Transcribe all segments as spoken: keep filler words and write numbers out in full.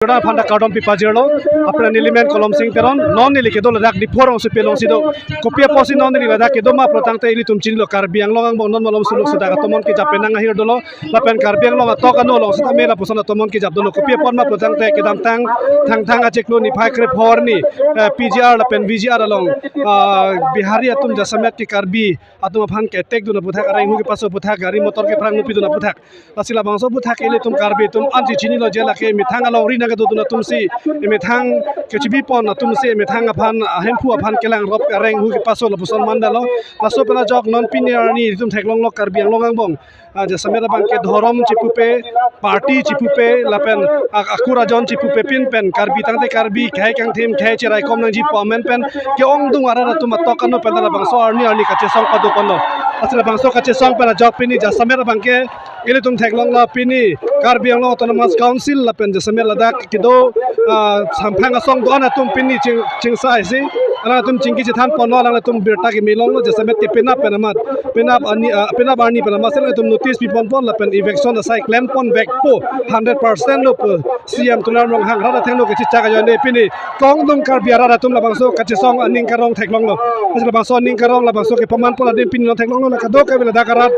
Jordan aphan ta kardom pipajirlo, apran nelimen Kolom Sing Teron, non neli kedo ladak Diphu arongsopi alongsi do. Kopi apotsi non neli ladak kedo ma pulotangte ilitum chinilo, Karbi Anglong angbong non malom suluk sudak atomon kejap pen nang ahir dolo, lapen Karbi Anglong atok ano along sitame lapuson atomon kejap dolo. Kopi apot ma pulotangte kedamtang, Thangthang achiklo niphai krepho arni, eh, P G R lapen V G R along, ah, Bihari atum jasemet ke Karbi atum aphan ke-attack dun aputhak, areng hu kepaso aputhak, gari motor kephrang nupidun aputhak. Lasi labangso aputhak ilitum Karbi atum an chichinilo je lake methang alongri nangkedodun atumsi, methang kechibipon atumsi, methang aphan, ah, Hemphu aphan kelangrop areng hu kepaso lapuson mandalo. Laso pen ajok non pini arni ilitum theklonglo Karbi Anglong angbong, ah, jasemet abang ke dhorom chipupe, party chipupe, lapen, ah, akur ajon chipupe pin pen Karbi tangte Karbi khei kangthim khei cheraikom nangji pu amen pen ke-ongdung arat atum atok ano pen labangso arni arni kachesong padoponlo. Lasi labangso kachesong pen ajok pini jasemet abang ke ilitum theklonglo pini Karbi Anglong Autonomous Council lapen jasemet ladak kedo, ah, samphang asong do-an atum pini ching, chingsaisi, alangtum chingki chethanponlo, alangtum birta keme longlo, jasemet ke penap pen amat, penap arni, ah, penap arni pen amat si alangtum notice piponpon lapen eviction asai klemponvekpo, hundred percent lo pu C M Tuliram Ronghang rat athengno kechechak ajoine pini ke-ongdung Karbi arat atum labangso kachesong aning karong theklonglo. Lasi labangso aning karong labangso kepamanpon adim pini non theklonglo, la kadokave ladak arat.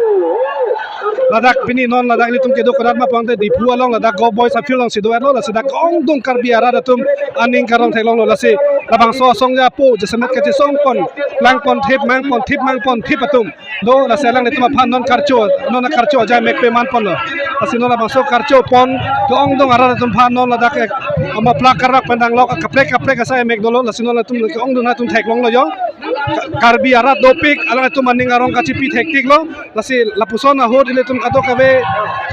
Ladak pini non ladak ilitum kedo kodat ma pulotangte Diphu along ladak Govt Boys afield alongsi do-etlo, lasi dak ongdung Karbi arat atum aning karong theklonglo. Lasi labangso asong japo jasemet kachesongpon, langponthip mangponthip mangponthip atum do, lasi alanglitum aphan non karcho, non karcho ajai mek pemanponlo. Lasi non labangso karchopon ke-ongdung arat atum aphan non ladak ek ama plak karak pen danglok kaprek kaprek asai mek dolo, lasi non latum ke-ongdung atum theklonglo jo. Ka-, Karbi arat dopik, alangtum aning arong kachipi thektiklo. Lasi lapuson ahut ilitum kadokave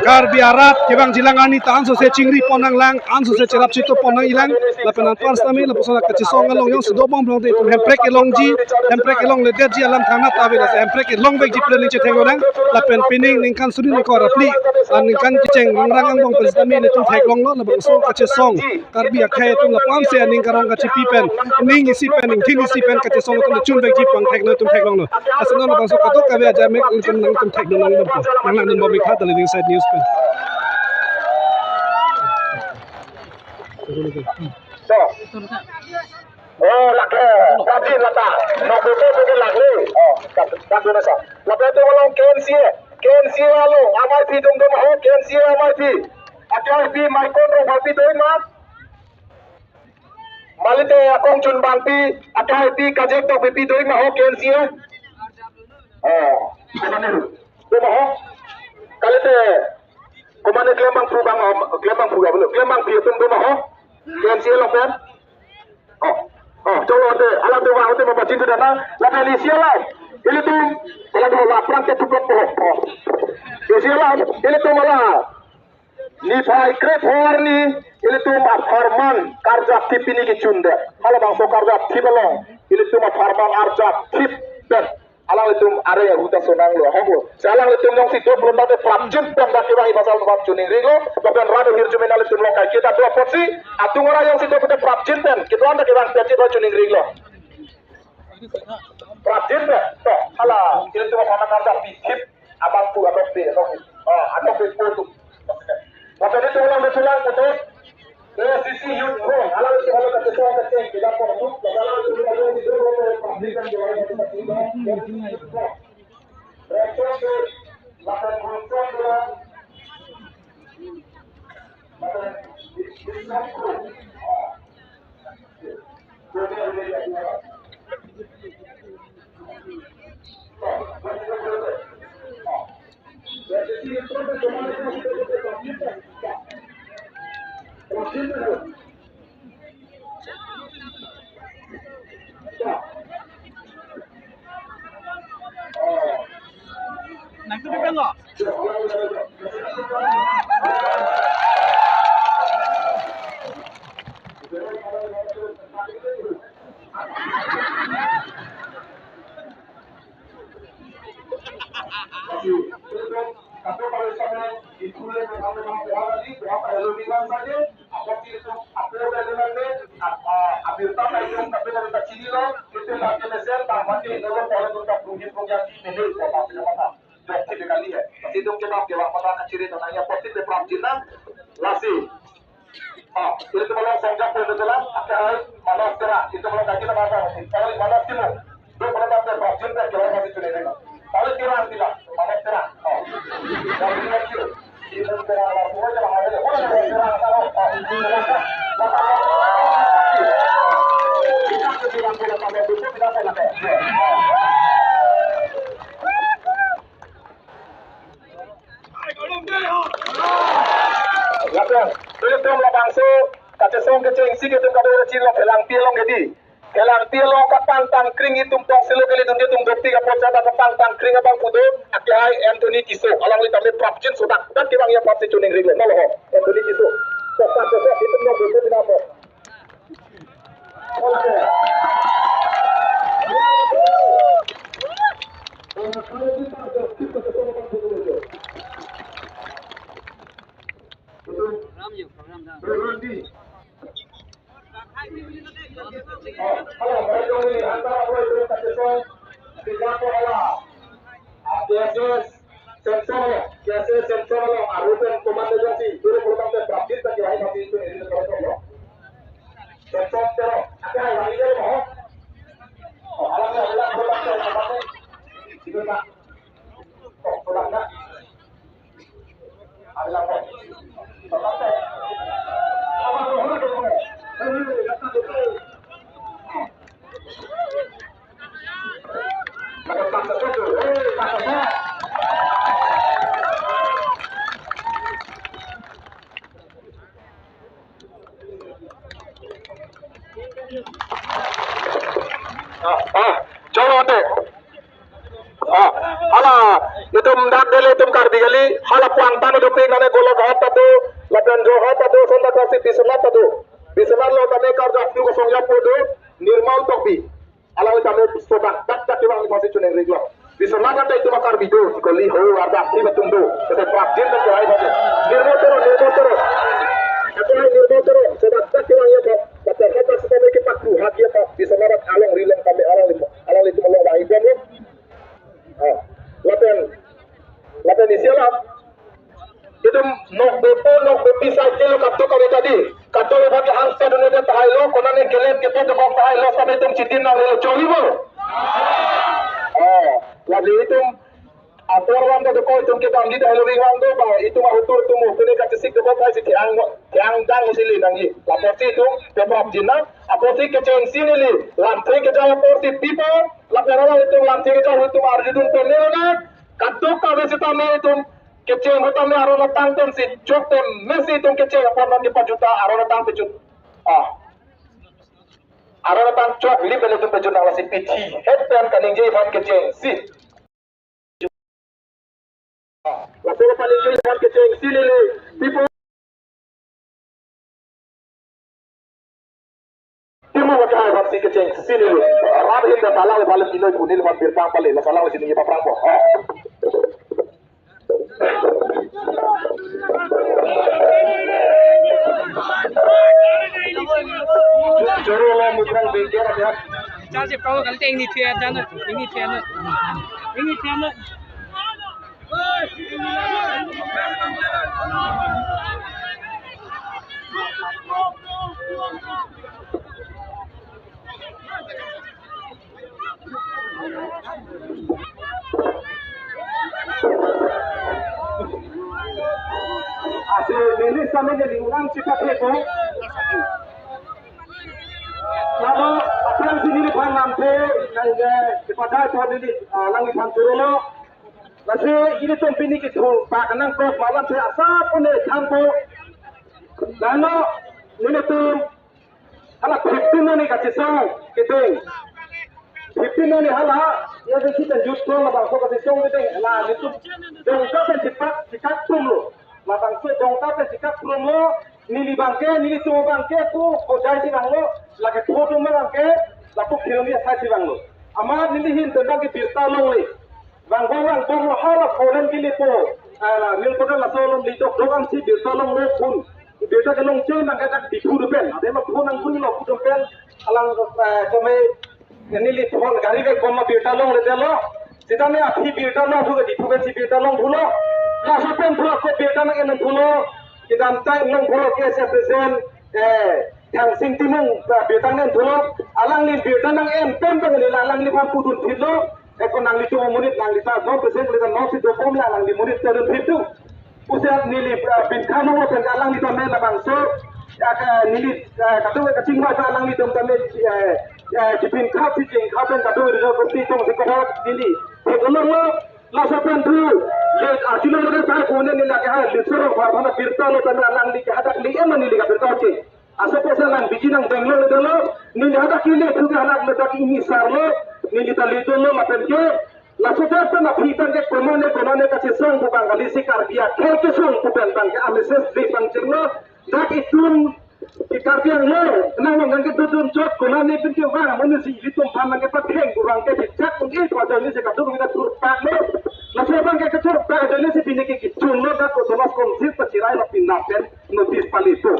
Karbi arat kevangjilang arni ta ansose chingripon nanglang, ansose cherap chetopon nangjilang. Lapen anpar sitame lapuson kachesong along jongsi dobom pulotangte itum hemprek kelongji, hemprek kelongledetji alam thangnat ave, lasi hemprek kelongvekji pu neli chetheklonang. Lapen pining ningkan suri ningkan ra phli, ah, ningkan kecheng rangrang angbong pen sitame ilitum theklonglo, labangso kachesong Karbi akhei atum lapu-ansi aning karong kachipi pen, ning isi pen, ingthin isi pen kachesong atum chunvekji pu angthek nangtum theklonglo. Lasi non labangso kadokave ajai mek ilitum nangtum theklong nang bompo. Nang nangtum bom ik tha The Living Side News pen. So. Oh, lake, rajin lata. Nokbe pe ke lake. Oh, tak, tak dona sa. Lapen itum along K N C A, K N C A along, amei pi dong dong ho, K N C A amei pi. Akai pi, maikon rong pi doi ma. Malite akong chunbang pi, akai pi kajek tok pi doi ma ho K N C A. Oh, doi ma ho. Kalite, komane klembang pu bang, om, klembang pu ya, klembang pi atum doi ma ho. K N C A along pen. Oh, oh, cholo ante, alam dua ante mapachin tu dana, lapen isi alam. Ilitum, alam dua la prang ke tukok po. Oh. Isi alam, ilitum ala. Niphai krepho arni, ilitum apharman karjap thip pini kechundet. Halabangso karjap thip along, ilitum apharman arjap thip pen. Alanglitum are ahuta sonanglo, ahok lo. Si alanglitum jongsi do pulotangte prapjin pen dak kevang i pasal bang chuning ring lo, lapen rat ahirjume nanglitum along kaiketa do apotsi, atung ora jongsi do pute prapjin pen, kedo-an dak kevang pen si do chuning ring lo. Prapjin pen, to, hala, ilitum apharman karjap thip, abang pu adok pe, adok pe, ah, adok pe pu tu. Lapen ilitum along betulang putus, A C C Youth Front, alanglitum along kachesong kachesong, kita pon tu, alanglitum along di dua puluh public dan jalan itu masih ada. Lasi Ah, ilitum along songjap pon dolang, akhai Manas Terang. Ilitum along kaki na mata, kali Manas Timung. Dua puluh tahun berprojin ke kira masih curi ring. Kali Terang bilang, Manas Terang. Oh. Yang bilang curi. Ilitum Terang lah, semua jangan ada. Oh, Terang, Terang, Terang. Oh, Terang, Terang. Kita ke bilang, bilang, bilang, bilang, bilang, bilang. Lapen, ilitum labangso kachesong kechengsi ke itum kadokave chinilo, Phelangpi along ke di. Phelangpi along kapangtang kring itum tong silo kali dun itum dopik apot jada kapangtang kring abang pu do, akhai Anthony Tisso, alangli tame prapjin sodak, dan kevang ya prapsi chuning ring lo, nalo ho, Anthony Tisso. Sodak, sodak, itum no betul tidak ho. Semson, K S A Semson along, arupen komandan agency, dulu program te prapjin ta kira ini itu ini kalau kalau. Semson terus, ada yang ini mau. Oh, alam alam program te apa sih? Itu tak. Oh, program tak. Ada apa? Program te. Apa tuh? Hulu dulu. Hulu dulu. Ah, ah, choro te. Ah, hala, itum dak dele itum Karbi kali, hala puang tanu dopik nane Golaghat ta do, lapen Jorhat ta do, sonda kasi Biswanath ta do. Biswanath lo tame karja tu kosong ya podo, Nirmal Tokbi. Alang tame sodak dak dak kevang ni pasi chuning ring lo. Biswanath ta itum Karbi do, kali ho arda ti betum do. Kata prapjin ta kevang pasi. Nirmal Teron, Nirmal Teron. Aku hai Nirmal Teron, sodak dak kevang ya ta. Kata hata sita me kipak tu hak ya ta. Biswanath along rilong tame along lim, along itum along rai kan lo. Ah, lapen, lapen isi alam. Itum nokbepo, nokbepi side ke lo kadokave tadi. Kadokave bagi hangse dun ne tahai lo, konane kelet kepo dokok tahai lo, sampai itum chitin nang lo chori bo. Ah, lagi itum apor wan dokok itum ke banggi tahai lo ring wan do ba, itum ahutur tumu, pine kachesik dokok tahai si thiang, thiang dang sili nangji. Laporsi itum, peprapjin nang, aporsi kechengsi neli, lamthe kejang aporsi pipo, lapen alang itum lamthe kejang itum arjudun pen neli nang, kadokave sitame itum kecheng hutame aron atang tum si chok tem mesi itum kecheng apor non kepajuta aron atang pejut. Ah. Aron atang chok lim pen itum pejut nang lasi pithi. Het pen kaningje aphan kechengsi. Ah. Laso kaningje aphan kechengsi lele. Pipo. Timu wata hai bapsi kechengsi neli. Ram hin da salang le balik kilo ibu neli bang birtang balik. La salang le sini paprang po. Choro le mutrang bengker ya. Charge kau kali teng ni tiap jana, ini tiap na, ini tiap na. Asi neli same neli orang cepat itu. Lalu, aphrangsi neliphan lamthe, nang, eh, kepada itu neli, ah, nangliphan chorolo. Lasi ilitum pini kethu, pak nangkok malam si asap pune thampo. Lalu, nelitum, hala fifteen arni kachesong, kedeng. Fifteen arni hala, ya, di kita jut kong, labangso kachesong kedeng. La, nelitum, dongka pen chipak, chipak tum lo. Labangso dongka pen chipak tum lo, neli bangke, nelitum bangke, pu, kojai si bang lo, lake photo me bangke, lapu kilometer sai si bang lo. Amat neli hin tentang ke birta longle. Bang bang bang bang lo hala foreign ke lipo. Ah, nil pada laso long litok dokang si birta longle pun. Birta kelong ceng nang kata di phu pen. Ada lo phu nang phu lo phu pen. Alang, eh, kami neli phone gari ke koma birta longle delo. Sitame aphi birta longthu ke di phu pen si birta longthu lo. Laso pen phu ko birta nang enam phu lo. Kedamtang nang phu lo ke se present. eh, Thangsing Timung, eh, birta nang-en thulo, alangli birta nang-en pen abang neli alangli bang pudun phitlo, eh, ko nanglitum amonit, nangli ta non present, neli ta non si dobom la alangli monit ta dun phit do. Pusi neli, eh, pinkha nanglo pen alangli tame labangso, eh, ka-, neli, eh, kado kachingvai ta alanglitum tame, eh, eh, chipinkha si chingkha pen kado ri lo kopi tong si kado neli. Pagolong lo, laso pen thu, le, ah, chulong lo ta kone neli lake ha, le sorong par hana birta lo tame alangli ke hadak le ema neli kabirta ke. Aso pesa lang biji nang Bangalore dolo, neli hadak kile thu ke hadak ledak ini sarlo, neli ta le dolo lapen ke, laso ta pen aphi pen ke konane konane kachesong pu abang kali si Karbi akhei kesong pu pen abang ke a-message le pangchenglo, dak itum ke Karbi Anglong, nang nang ke dodun chot konane pen ke vang, mane si ilitum aphan nang ke patheng kurang ke chak tung e pada ni si kadung kita turpak lo, laso abang ke keturpak dolo si pini ke kichun lo dak ko somas kongsit pachirai lo pindah pen. Notice palipo.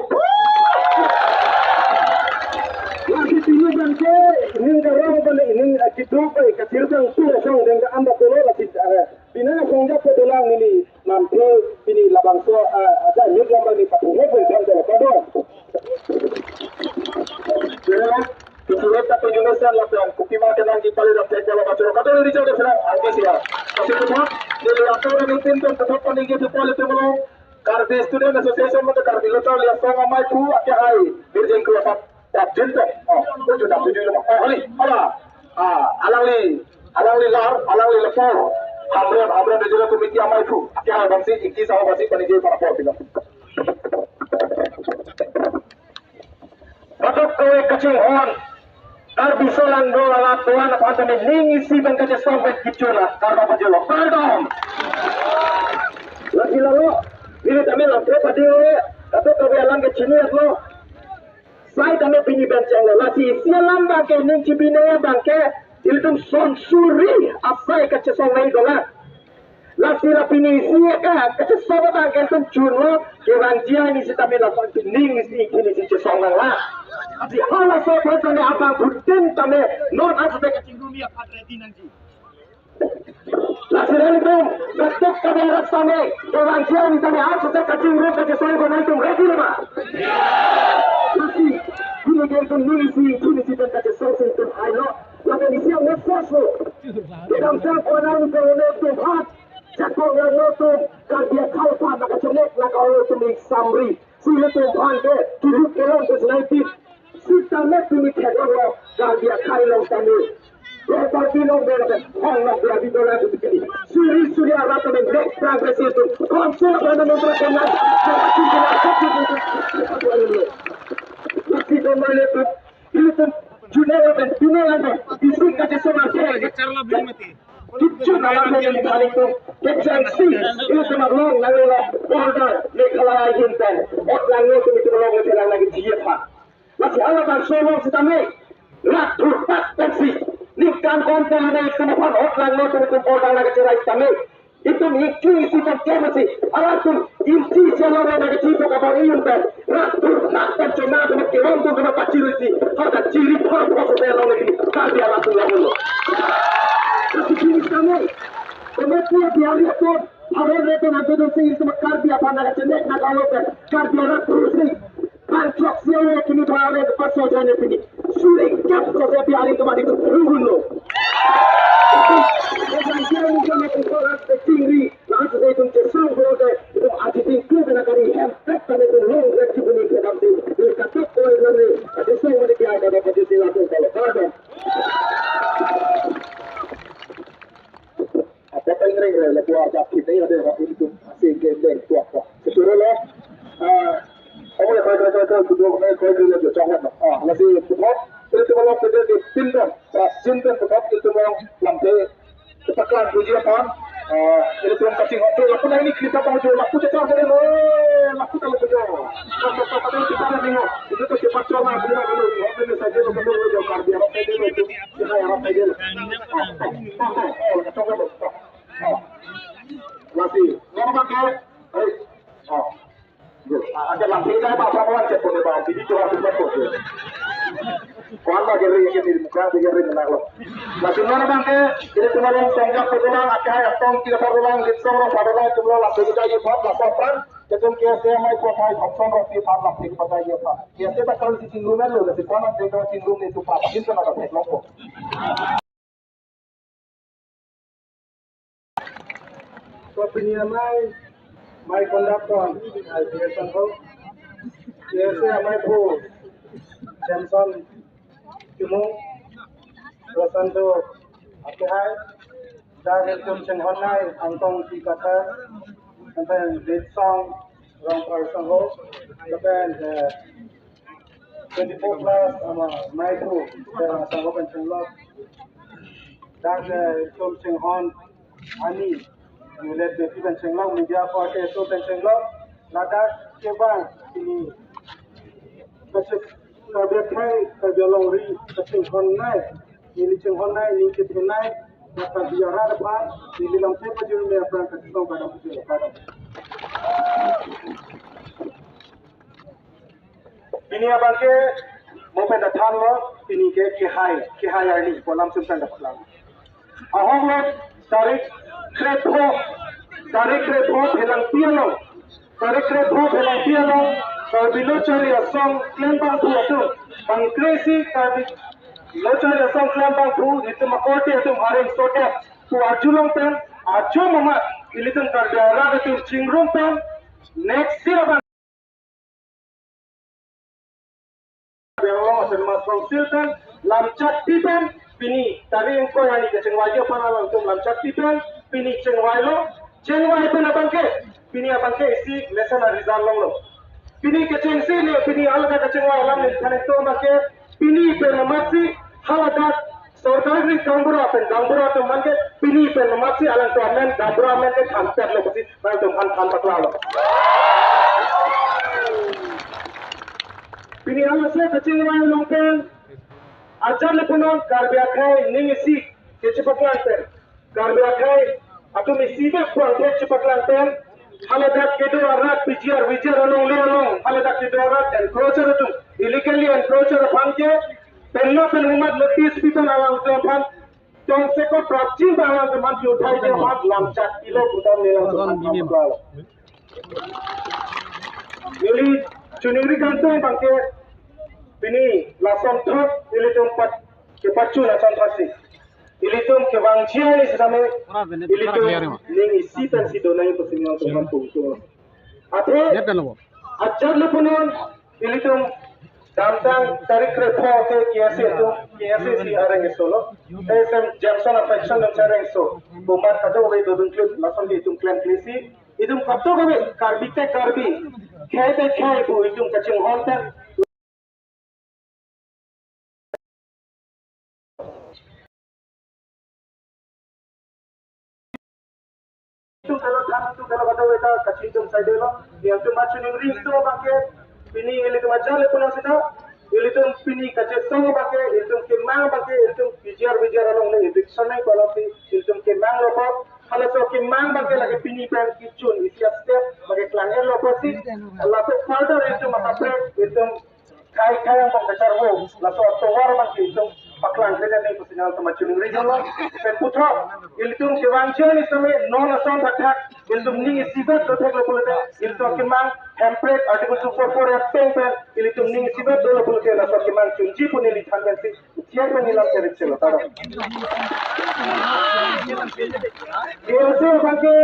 Lasi pini abang ke, ining karong abang ining, eh, kiduk bai kachir sang tu song deng ka amba tolo lasi, eh, pini song jak pe dolang neli, nampi pini labangso, eh, ada nyut lam bang ni patu hek bang jam tolo pado. Kesurat satu Yunus dan lapian, kopi ma kenang di pali dam tek dalam acara. Kado ri jauh dah senang, habis ya. Masih tu, neli atur dan ipin dan tetap paling gitu pali tu belum. Karbi Student Association mate Karbi Lo Charli Asong amaiphu akehai, Birjeng Kru apat, Prapjin Tong. Oh, tujuh enam tujuh lima. Oh, kali. Hala. Ah, alangli, alangli lar, alangli lepor. Hamren, Hamren Regional Committee amaiphu akehai bangsi, iki saho bangsi paniji para por bilang. Kadokave kachinghon, Karbi aso langdong arat doan aphan tame ning isi pen kachesong pen kipchuna, kardom pajirlo, kardom. Lasi lalo, pini tame lamthe padi ore, kadokave alam ke chini atlo. Sai tame pini pen chenglo, lasi isi alam abang ke ning chibine abang ke, ilitum son suri asai kachesong nai dolang. Lasi la pini isi ka, kachesong abang ke tum chunlo, kevangji arni sitame lason pining isi kini si chesong nang la. Lasi halaso aphan tame abang putin tame, non asate kachingrumji aphan ready nangji. Lasi la ilitum, betek kami arat tame, kevangji arni tame asate kachingrum kachesong ko nangtum ready lo ma? Lasi, kini ke tum nung isi, kini si pen kachesong si tum ailo, lapen isi ang nang force lo. Kedamtang konang ilitum ilitum hat, Jakong langno atum, Karbi akhei aphan nangkachenek nangka-olo atum ik samri. Si ilitum aphan ke, kiluk kelong ke senaiti. Sitame pini theklonglo, Karbi akhei along tame. Property along be lapen, hong along be abi dola atum pini. Suri suri arat tame next progress atum. Council aphan nang mentra kena. Lasi domale atum. Ilitum junior lapen senior lapen bisi kachesong ase. Kipchun alam pen ilitum kachesong si ilitum along nanglo order Meghalaya ahin pen. Ot langno atum ilitum along pen nang nang G F ha. Lasi halabangso along sitame rat thurpak pensi ningkan konpo nang ilitum aphan ot langno atum ilitum order nangkacherai sitame. Itum iki isi pen kemasi, alanglitum inchi chelong nangkachipo kabor iyun pen, rat thurpak pen chona pen kewang tum pen pachiri si, hata chiri phar phar so pen long lagi, Karbi arat atum lamun lo. Lasi kini kami, komiti Bihari atum, haber rete nanti dun si itum Karbi aphan nangkachenek nangka-olo pen, Karbi arat thur si. Panchok siang kini bare paso jane pini. Suring kap so se biari kemari tu rungun lo. Jangan kira mungkin itu orang kecingri. Langsung saya itu cesang berode. Itu aji tingku kena kari hem. Pek kami itu long red cibuni kedam tu. Itu katuk koi nani. Aji song mani kaya kada kaji silaku kalau kada. Apa pengen re lapu arjap kita ada rapi itu masih gembel tuak tuak. Sesuruh lo. Ah, kamu ya kau kau kau kau dua kau kau kau kau cakap. Ah, masih putok. Itu kalau kita di pindah, ah, cinta putok itu mau lampu. Kita kelar dulu ya kan. Ah, itu yang kacing waktu. Lapu ini kita tahu dulu. Lapu cakap dari lo. Lapu kalau betul. Kalau kita tengok itu tuh cepat coba dulu dulu. Ini saja lo betul lo jauh Karbi. Apa dia lo itu? Kita yang apa dia lo? Oh, oh, oh, oh, oh, oh, oh. Lasi, non abang ke, eh, oh. Ada lampu dah apa apa cek pun bang, jadi coba kita pun. Kuan lagi ring ini muka dia ring nak lo. Lasi non abang ke, ini cuma yang tongjak petulang, akhirnya tong tiga petulang, gitu orang petulang, cuma langsung kita ikut, langsung perang. Kachin K S A amei pu akhai thomson roti aphan lam thek patai ye aphan. K S A ta kali si chingrum lo, lasi kwana thek ta chingrum ne tu pap chin kana ta theklongpo. So pini amei, amei conductor, I P S angho. K S A amei pu, Samson Timung, Rosanto Akehai, dak ilitum chinghonnei Angtong P Kathar, lapen Bitsong Rongphar sangho, lapen, eh, twenty-four plus ama amei pu, eh, sangho pen chenglok. Dak, eh, ilitum chinghon ani, Juliet Beypi pen chenglok, media party atum pen chenglok, ladak kevang pini kachek Karbi akhei, Karbi alongri kachinghonnei, neli chinghonnei, neli kethenei, ya Karbi arat aphan, neli lamthe pajirme aphan kachetong kadam pajir kadam. Pini abangke mo pen ta thanlo, pini ke kehai, kehai arni, kolam sim pen ta plang. Ahok lo tarik krepho, tarik krepho Phelangpi along, tarik krepho Phelangpi along, Karbi Lo Charli Asong klembangphu atum, bang kresi Karbi Lo Charli Asong klembangphu, itum akorte atum areng sodet pu arjulong pen, arju mamat, ilitum Karbi arat atum chingrum pen, next year abang Karbi Anglong Autonomous Council pen, lamchak pi pen, pini, tarik ingkoi arni kachingvai aphan alangtum lamchak pi pen, pini chingvailo, chingvai pen abangke, pini abangke isi mesen a-result longlo. Pini kechengsi ne, pini alga kachingvai alam ne than ingtung abangke, pini pen amatsi, haladak, sorkar ni gaonbura pen, gaonbura atum abangke, pini pen amatsi alangtum amen, gaonbura amen ke thanpetlo pusi, alangtum aphan than paklanglo. Pini alangso kachingvai along pen, ajat le punon Karbi akhei ning isi kechepaklang pen, Karbi akhei atum isi bak puang thek chepaklang pen, haladak kedo arat P G R V G R alongle along, haladak kedo arat encroacher atum, illegally encroacher aphan ke, penlo pen umat notice pi pen alangtum aphan, tong seko prapjin ba alangtum aphan uthai je aphan lamchak pilo putam ne alangtum aphan than paklanglo. Neli choningri kangtung abangke pini lason thot ilitum pat kepachun lason thot si. Ilitum kevangji arni sitame ilitum ning isi pensi donai pusi neli alangtum aphan pungtung. Athe ajat le punon ilitum damtang tarik krepho ke K S A atum, K S A si areng keso lo. T S M Jackson a faction atum areng keso. Komat kadokave dodun klip lason ke itum klem klesi. Itum kadokave Karbi te Karbi, khei te khei pu itum kachinghon pen. Itum kalau than itum kalau kadokave ta kachingthum saidelo. Neli alangtum pachoningri itum abangke pini ilitum ajat le punon sita. Ilitum pini kachesong abangke, ilitum kemang abangke, ilitum P G R V G R alongle eviction nai pu alamsi, ilitum kemanglo apot. Halaso kemang abangke lake pini pen kechun isi a-step abangke klang-etlo apotsi. Laso further ilitum akaprek, ilitum khei khei angbong kacharvo, laso atovar abangke itum paklang kre nai pusi neli alangtum pachoningri dunlo. Pen puthot, ilitum kevangji arni sitame non ason thakthak, ilitum ning isivet dotheklo pulote, ilitum kemang hemprek Article two four four A peng pen, ilitum ning isivet dolo pulote, laso kemang chunji pu neli than pensi, chek pen neli lam cherit chelo, tado. K S A abangke,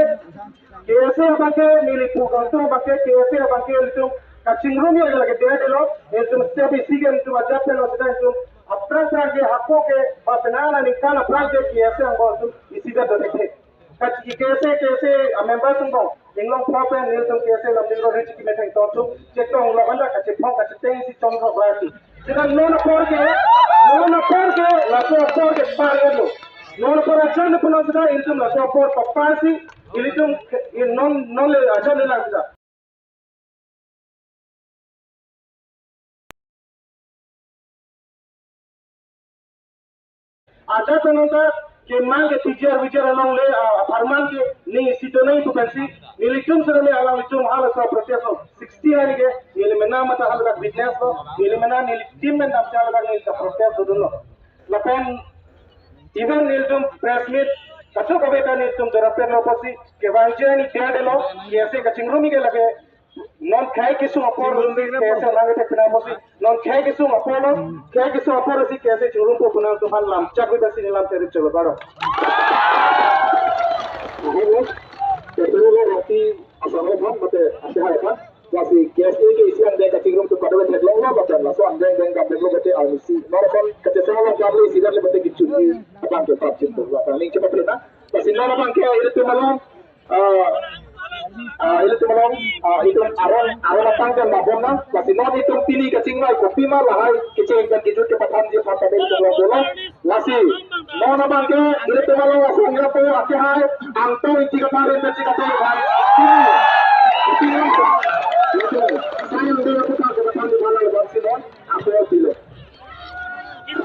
K S A abangke, neli pu kangtung abangke, K S A abangke, ilitum kachingrumji lake det-etlo, ilitum step isi ke ilitum ajat pen lo sita ilitum, aphrang phrang ke hako ke, ba penang aningkan aphrang ke K S A angbong ilitum isivet dothekthe. Kachi K S A, K S A a-members angbong, inglong pho pen nelitum K S A lam dingro rich ki methang tontu, chetong lo kanda kachephong kacheteng si chongkok lasi. Sita non apor ke, non apor ke, laso apor ke par lo. Non apor ajat le punon sita, ilitum laso apor papar si, ilitum ke, non, non le ajat le lang sita. Ajat penonta kemang ke P G R V G R alongle, ah, apharman ke ning isi donai pu pensi, nelitum sitame alanglitum halaso protest lo, sixty arni ke, neli mena mata haladak witness lo, neli mena neli team men damsi haladak neli ta protest dodunlo. Lapen, even nelitum press meet, kachok kave ta nelitum dorapetlo apotsi, kevangji arni det-etlo, K S A kachingrumji ke lake, Non khei kesung apor si K S A nang ete pina mosi. Non khei kesung apor lo, khei kesung apor si K S A chingrum po punang tuhan lam. Chak wida sini lam terip chalo baro. Ahem lo, terpilih lo roti asal lo kan, mate asal hai kan. Lasi K S A ke isi angdeng kachingrum tu pada betek long lo, mate laso angdeng deng gam deng lo mate amisi. Nor kon kachesang lo gam lo isi dan le mate kichun. Abang ke pap chin tu, abang ning cepat na. Lasi nor abang ke ilitum along, ah, ah, ilitum along, ah, itum aron, aron atang kan mabom na, lasi non itum pini kachingvai kopima lahai kecheng kan kijut kepathan ji patan itum along bola, lasi non abang ke ilitum along langsung ya po ake hai, angto iti kata ren dan cik kata hai, pini, pini, sayang dia putar kepathan di mana lebar si non, angto pilo. Ini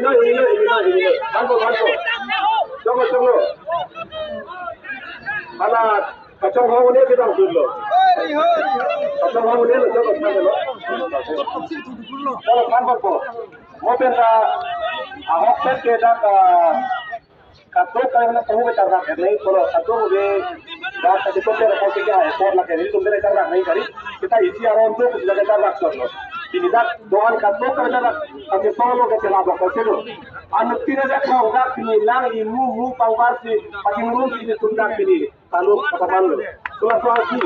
lo, ini lo, ini lo, ini lo. Tunggu, tunggu. Mana Kachonghong un-e kedang dun lo. Kachonghong un-e lo, chok kachonghong lo. Chok kachonghong po. Mo pen ta ahokpet ke dak, ah, kadokave na kahu ke charlak nai, kolo kadokave dak kachikot ke report ke airport lake nelitum ke charlak nai kali. Kita isi aron tu kita charlak chot lo. Pini dak do-an kadokave charlak, kachesong lo kachelabok kachelo. Anut tina dak khong dak pini lang imu mu pangbar si pachingrum si nelitum dak pini. Taluk kataman. Kelas satu.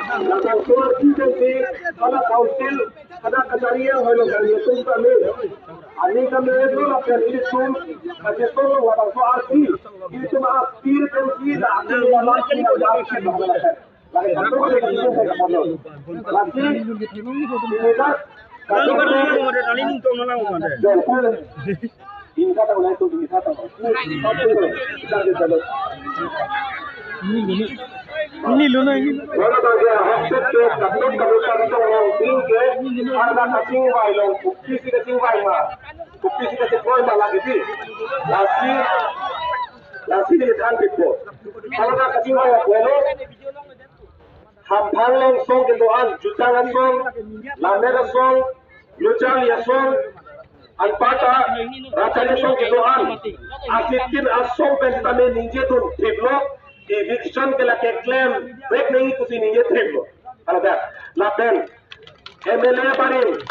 Langsung keluar kita si, pada kausil, pada kejarian, halo kami tum kami. Ani kami itu lapian ini tum, kami tum langsung arti. Itu maaf, spirit dan si, dan akhirnya makin ada arti. Lagi satu kali kita saya kamu. Lagi, ini dah, kalau kami ini ada kali ini untuk menang, ada. Ini kata ulai tu, ini kata. Ini lo na, ini lo. Wala bagi ahok tet ke, kadok kadok kadok kadok orang ting ke, harga kachingvai long, kopi si kachingvai ma, kopi si kachingvai ma lagi di. Lasi, lasi ini kan pipo. Kalau kachingvai apa lo? Hamphang along asong kedo-an, Jutang asong, Lammet asong, Lujang asong, anparta Rachari asong kedo-an, asitin asong pen tame ningje dun thip lo, eviction ke lake klem vek nangji pusi ningje thip lo. Hala dak, lapen M L A abarim,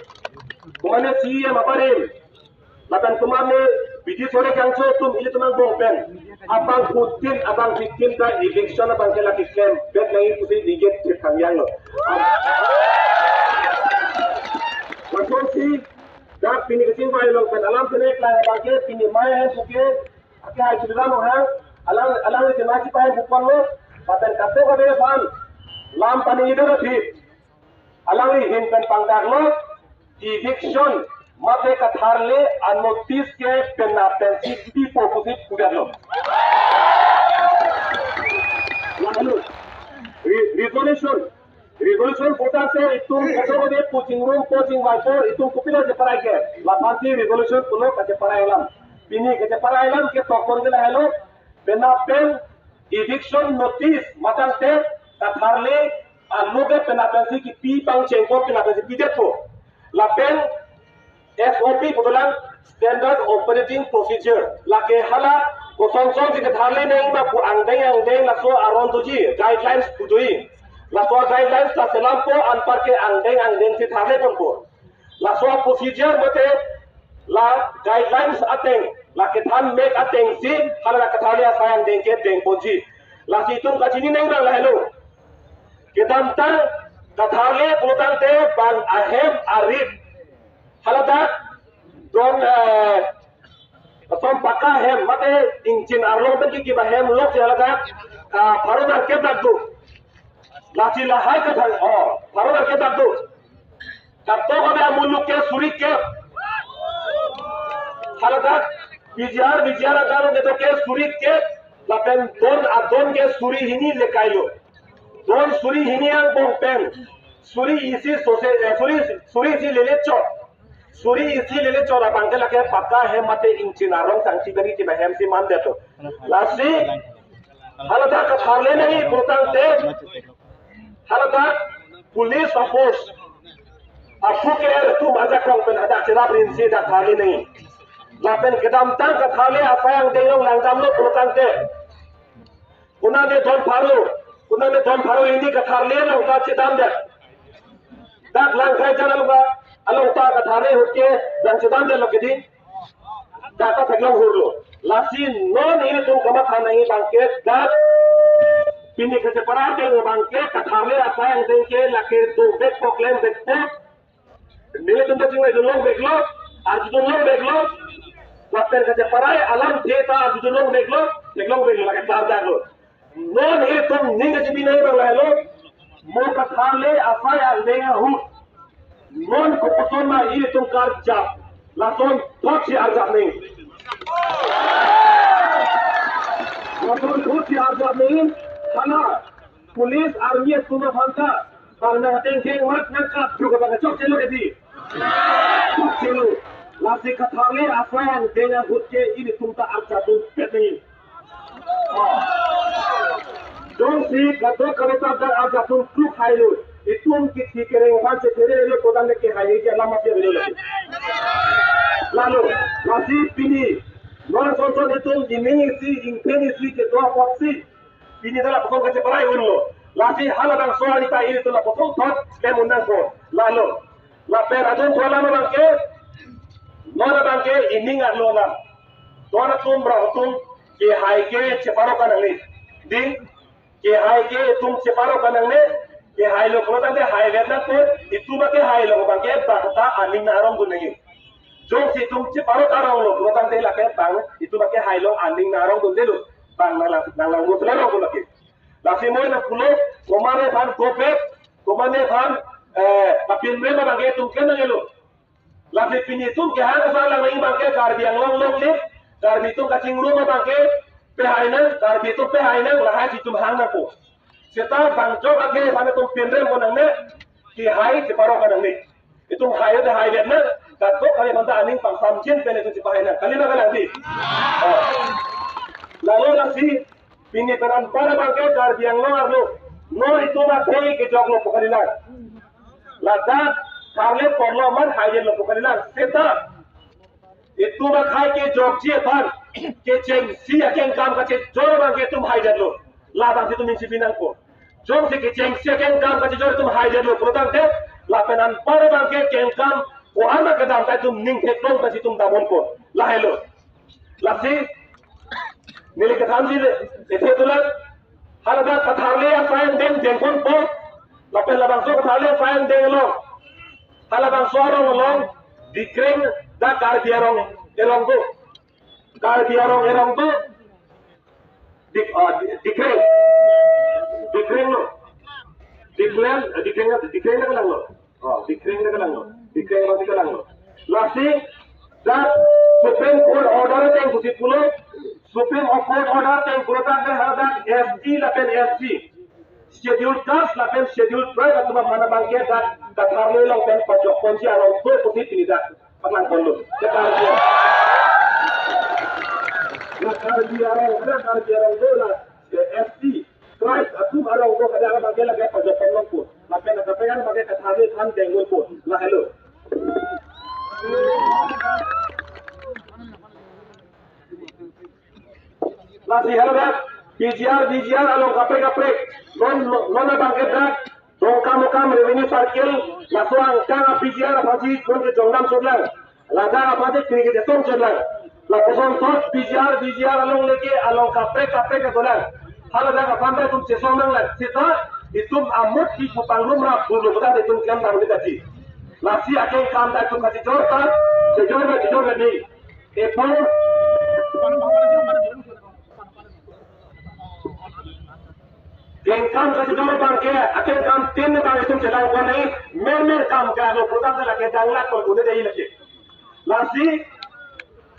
komane C E M abarim, lapen komane bidi sore kangcho atum ilitum angbong pen. Abang putin, abang bitin ta election abang ke lake klem vek nangji pusi ningje thip thangjang lo. Lason si, dak pini kachingvai along pen alam senek lang abang ke pini mai ahem puke, ake hai chidam hang, alang, alang ke mai chipai pupan lo, lapen kadokave aphan, lam pani ida thip. Alangli ahin pen pangdak lo, eviction, mate katharle a-notice ke penap pensi pipo pusi pudet lo. Lalu, re-, resolution, resolution putar te itum kadokave pu chingrum po chingvai po itum kopilo cheparai ke, laphan si resolution pulo kacheparai alam. Pini kacheparai alam ke tokon ke lahelo, penap pen eviction notice matang te katharle aloke penap pensi kipi pangchengpo penap pensi pidetpo. Lapen S O P putolang Standard Operating Procedure. Lake hala kosonson si katharle nangma pu angdeng angdeng laso aron doji guidelines pudoji. Laso guidelines ta selampo anparke angdeng angdeng si tharle ponpo. Laso procedure mate la guidelines ateng, la kethan mek ateng si, hala la katharle asai angdeng ke dengponji. Lasi itum kachini nangdang lahelo. Kedamtang katharle pulotangte bang ahem arit. Hala dak don, eh, asom paka hem, mate ingchin arlong pen kikiba hem lok si hala dak, ah, pharo nangkep dak do. Lasi lahai kathang, oh, pharo nangkep dak do. Kadokave amuluk ke suri kep. Hala dak, P G R, V G R adang kedo ke suri kep. Lapen don adon ke suri hini lekai lo. Don suri hini angbong pen suri isi sose, eh, suri, suri isi lele chot. Suri isi lele chot abang ke lake paka hem mate ingchin arong sangchi bani kiba hem si mandet lo. Lasi Haladak katharle nangji pulotangte, haladak police force, apu ke atum ajakong pen hadak cherap rinsi dak tharle nangji. Lapen kedamtang katharle asai angdeng along langdamlo pulotangte, konane don pharo, konane don pharo hini katharle along ta chedamdet. Dak Langkhaijan along ta, along ta katharle ahut ke nangchedamdetlo kedi. Dak ta theklong hurlo. Lasi non ilitum kamatha nangji abang ke dak pini kacheparai ateng abang ke katharle asai angdeng ke lake do vekpo, klem vekpo. Nelitum ta chinglai dun long veklo, arju dun long veklo. Lapen kacheparai alamthe ta arju dun long veklo, theklong veklo, lake klardak lo. Non ilitum ning kachepi nangji abang lahelo, mo katharle asai angdeng ahut non kopuson ma ilitum karjap, lason thotsi arjap nangji. Lason thotsi arjap nangji. Hala police, army atum aphan ta bang nangtengkeng mat nangkap juga bang chokchelo kedi. Chokchelo. Lasi katharle asai angdeng ahut ke ilitum ta arjap dunpet nangji. Jongsi kadokave ta dak arjap dun kluk hailo, itum kithi kereng aphan chethere lo, kodan le kehai ke alam api avelo lagi. Lalo, lasi pini non asonson itum ining isi, ingpen isi kedo apotsi pini dak lapuson kacheparai unlo. Lasi halabangso arni ta ilitum lapuson thot klem un nangpo. Lalo, lapen adon thu alam abang ke, non abang ke ining arlo alam. Don atum, rong atum, kehai ke cheparok kanangne. Dei, kehai ke itum cheparok kanangne. Kehailo pulotangte haivet nangpo, itum akehailo abang ke bang ta aning nang-arong dun nangji. Jongsi itum cheparok aronglo pulotangte lake bang itum akehai along aning nang-arong dundelo. Bang nanglang, nanglang mo pularo ko lake. Lasi mo nangpulo, komatne aphan go back, komatne aphan, eh, kapinrem abang ke itum klem nangjilo. Lasi pini itum kehang asai lang nangji abang ke Karbi Anglong long live, Karbi atum kachingrum abang ke pehai nang, Karbi atum pehai nang, lahai si itum hang nangpo. Seta bang jok ake aphan itum pinrem ko nangne, kehai cheparok kanangne. Itum hai te haidet nang, kadokave aphanta aning pangsamjin pen itum chepahai nang. Kali ma kalang dei? Oh. Lalo lasi, pini pen anpar abang ke Karbi Anglong arlo, non itum akhei kejoklo pu kalilang. Ladak tharle porlo amat haidetlo pu kalilang. Seta itum akhei kejokji aphan kechengsi akengkam kachejor abang ke itum haidetlo. Labang si itum ning chipi nangpo. Jongsi kechengsi akengkam kachejor itum haidetlo pulotangte, lapen anpar abang ke kengkam ko-an kedam ta itum ning theklong ta si itum dam unpo. Lahelo. Lasi neli kethanji le, ethe tulang, haladak katharle asai angdeng dengponpo, lapen labangso katharle asai angdeng along, halabangso arong along, Dikreng, dak Karbi arong erong do, Karbi arong erong do, Dik, ah, Di-, Dikreng, Dikreng lo, Dikreng, Dikreng, Dikreng na kalang lo. Oh, Dikreng na kalang lo. Dikreng masih kalang lo. Lasi, dak Supreme Court order ateng pusi pulo, Supreme Court order ateng pulotangte haladak S T lapen S C, Scheduled Caste lapen Scheduled Tribe atum aphan abang ke dak katharle along pen pajokponji arong do pusi pini dak paklangponlo. Dak Karbi, dak Karbi arong, dak Karbi arong do la, eh, S T. Tribe atum arong do hadak abang ke lake pajokpon longpo. Lapen kaprek an abang ke katharle aphan dengponpo. Lahelo. Lasi haladak P G R, V G R along kaprek kaprek. Non, non abang ke dak Dongkamukam Revenue Circle, laso angkang a-P G R aphansi non kejongdam chotlang. Ladak aphansi kri kejongdam chotlang. Lapuson thot P G R, V G R along leke along kaprek kaprek kedolang. Haladak aphan ta itum chesong nanglang. Seta itum amut ki kupang rum rap bulu kota itum klem tang kita ji. Lasi akengkam ta itum kachejor ta, chejor ta, chejor ta ni. Epon kengkam kachejor abang ke, akengkam tin abang itum chelang kone, mermer kam ke alo pulotangte lake danglak ko une dei lake. Lasi,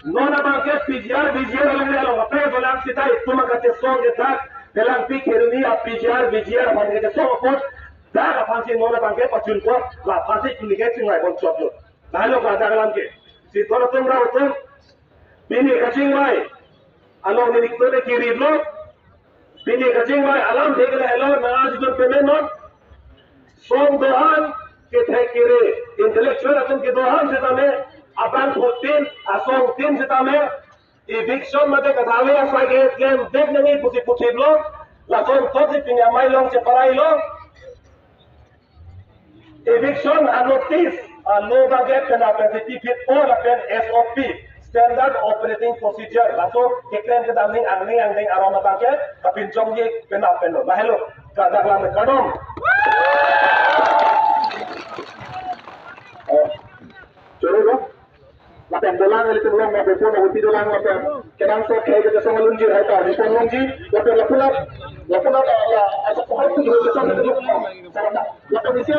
non abang ke P G R, V G R along along kaprek dolang seta itum kachesong ke dak, Phelangpi Kheroni a-P G R, V G R aphan kachesong apot, dak aphansi non abang ke pachunpot, laphansi pini ke chinglaiponchotlo. Lahelo ka dak alam ke. Si don atum rong atum, pini kachingvai along neli ketoke kiri lo, P Pini kachingvai alam thek le helo, nangtum pamenon. Song do-an kethek kere, intellectual atum kedo-an setame, abangphutin, asongtin setame, eviction mate kathale asai keklem vek nangji pusi puthiplo, lason thotsi pini amei along cheparailo. Eviction a-notice, a-law abangke pen apen si piphitpo lapen S O P, Standard Operating Procedure, laso keklem kedam ning angning angdeng aron abangke kapinchongji pen apenlo. Lahelo, kardom, kardom. Eh, choro lo. Lapen dolang, lapen long, lapen pon, lapen pi dolang, lapen kenang so, kaya kita sama lunjir, hai ta, lapen longji, lapen lapunat, lapunat, ah, ya, asal kohai tu, kita sama lunjir. Lapen isi